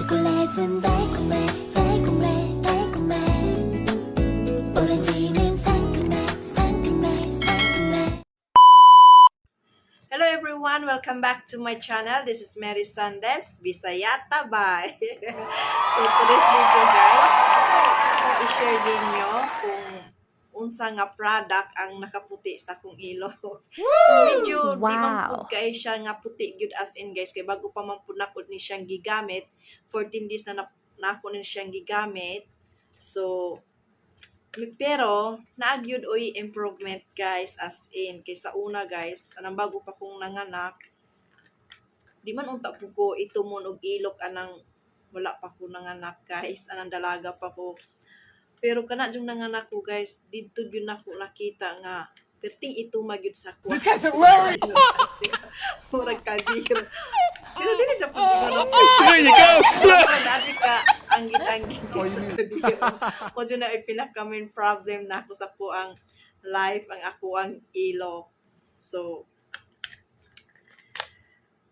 초콜릿은 달콤해, 달콤해, 달콤해. 오렌지는 상큼해, 상큼해, 상큼해. Hello everyone! Welcome back to my channel. This is Mary Sandes, Bisayata. Bye! So today's video, guys, akong i-share ninyo kung unsa nga product ang nakaputi sa akong ilok. So medyo di man pud kay siya nga puti gyud as in, guys, kay bago pa man pud nako ni siyang gigamit, 14 days na nako ni siyang gigamit. So pero naa gyud oy improvement, guys, as in kay sa una, guys, anang bago pa kong nanganak, di man unta po ko itumon og ilok anang wala pa ko nanganak, guys, anang dalaga pa ko. Pero kana jung nanganak ko, guys, didto gyud nako nakita nga perting ituma gyud sa kuha. This guy's hilarious. Murag kaldero. Pero dili jud pud ingon. There you go. Naa ka anggit-anggit sa kaldero. Mao jud na pinaka main problem nako sa akoang life, ang akoang ilok. So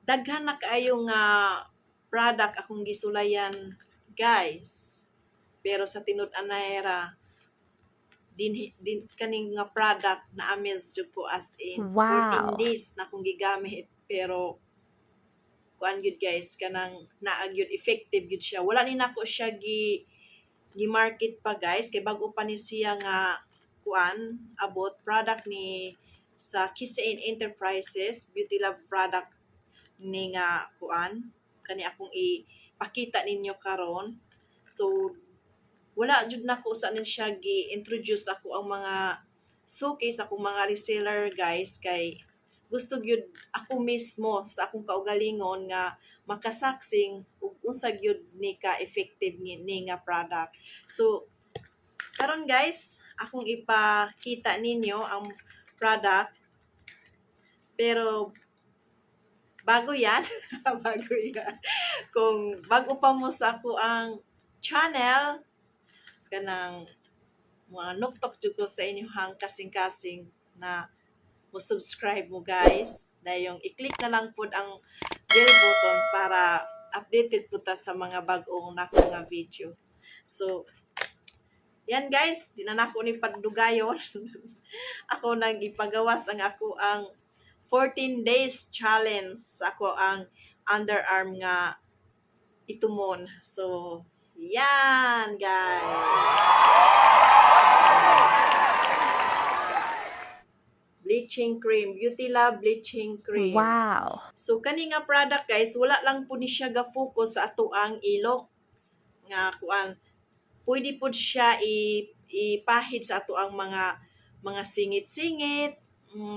daghan na kaayo nga product akong gisulayan, guys. Pero sa tinud-anay ra din kaning nga product na amaze jud ko as in. 14 days na akong gigamit, pero kuan gyud, guys, kanang naa gyud, effective gyud siya. Wala ni nako siya gi market pa, guys, kay bago pa ni siya nga kuan abot. Product ni sa Kisain Enterprises, Beauty Love product ni nga kuan kani akong ipakita ninyo karon. So wala jud nako sa ni siya gi-introduce ako ang mga suki sa akong mga reseller, guys, kay gusto gyud ako mismo sa akong kaugalingon nga makasaksing ug unsa gyud ni ka effective ni nga product. So karon, guys, akong ipakita ninyo ang product. Pero bago yan, kung bago pa mo sa ako ang channel, kanang mga nuktok jud ko sa inyong kasing-kasing na mo subscribe mo, guys. Dayong i-click na lang pud ang bell button para updated pud ta sa mga bag-ong nako nga video. So yan, guys, di na nako ni pagdugayon. Ako nang ipagawas ang ako ang 14 days challenge sa ako ang underarm nga itumon. So yan, guys. Bleaching cream, Beauty Love bleaching cream. So kani nga product, guys, wala lang po ni siya ga-focus sa ato ang ilok nga kuan. Pwede pud siya ipahid sa ato ang mga singit-singit,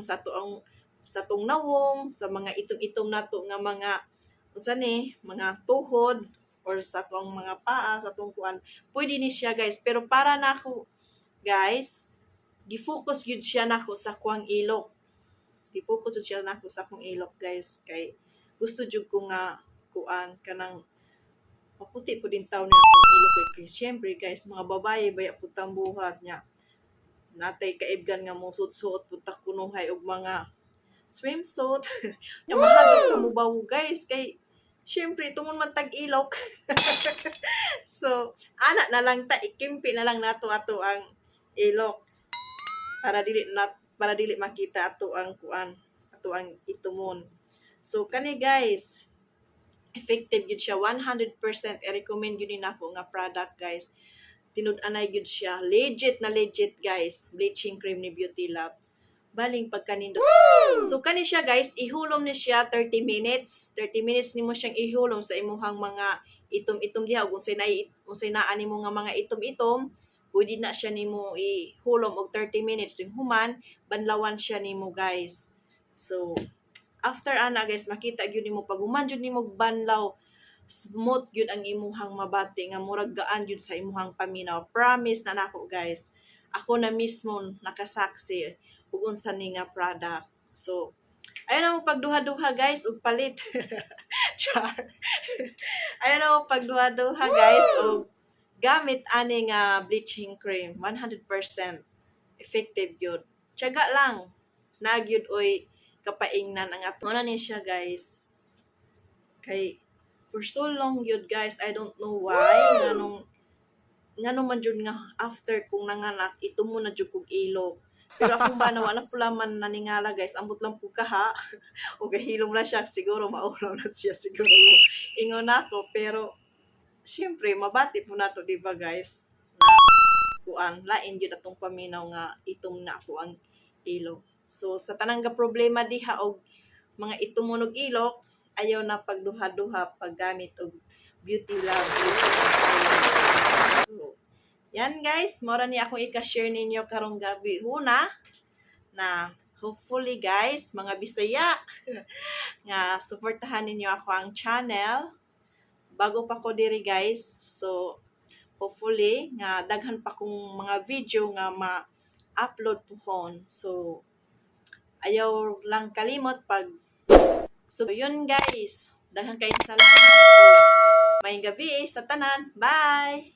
sa atong nawong, sa mga itom-itom nato nga mga unsa ni, mga tuhod or sa atong mga paa, sa atong kuan. Pwede ni siya, guys, pero para nako, guys, gi-focus gyud siya nako sa kuang ilok. Gi-focus jud siya nako sa akong ilok, guys, kay gusto jud ko nga kuan kanang maputi pud intawon ni akong ilok kay syempre, guys, mga babae baya pud tang buhat nya. Natay kaibgan nga mo suot-suot pud ta kunuhay og mga swimsuit. Nya mahadlok ka mobawo, guys, kay syempre tumon man tag ilok. So ana na lang ta, ikimpi na lang nato ato ang ilok para dili makita ato ang kuan, ato ang itumon. So kani, guys, effective gyud siya 100%. I-recommend gyud ni nako nga product, guys. Tinud-anay gyud siya, legit na legit, guys. Bleaching cream ni Beauty Lab, baling pagkanindot. So kani siya, guys, ihulom ni siya 30 minutes. 30 minutes nimo siyang ihulom sa imuhang mga itom-itom diha ug unsay naa nimo nga mga itom-itom, pwede na siya nimo ihulom og 30 minutes. Yung human, banlawan siya nimo, guys. So after ana, guys, makita gyud nimo pag human jud nimo banlaw, smooth gyud ang imuhang mabati nga murag gaan gyud sa imuhang paminaw. Promise na nako, guys. Ako na mismo nakasaksi ug unsa ni nga product. So ayaw na mo pagduha-duha, guys, ug palit. Char. Ayaw na mo pagduha-duha, guys, og gamit ani nga bleaching cream. 100% effective yun. Tiyaga lang. Naa gyud oy kapaingnan ang ato. Mao na ni siya, guys. Kay For so long yun, guys, I don't know why, nganong man jud nga after kong nanganak, itumon na jud kog ilok. Pero akong bana, wala pula man naningala, guys, ambot lang pud kaha. O gahilom na siya, siguro maulaw na siya siguro. Ingon nako, pero syempre mabati po nato, di ba, guys? Na kuan, lain jud atong paminaw nga itom na ako ang ilok. So sa tanang ga problema diha og mga itumon og ilok, ayaw na pagduha-duha paggamit og Beauty Lab. So, yan guys, mora ni akong ika-share ninyo karong gabi huna na hopefully, guys, mga Bisaya, nga suportahan ninyo ako ang channel. Bago pa ko diri, guys. So hopefully nga daghan pa kong mga video nga ma-upload puhon. So ayaw lang kalimot pag. So yun guys, daghan kayong salamat. Maayong gabi sa tanan. Bye.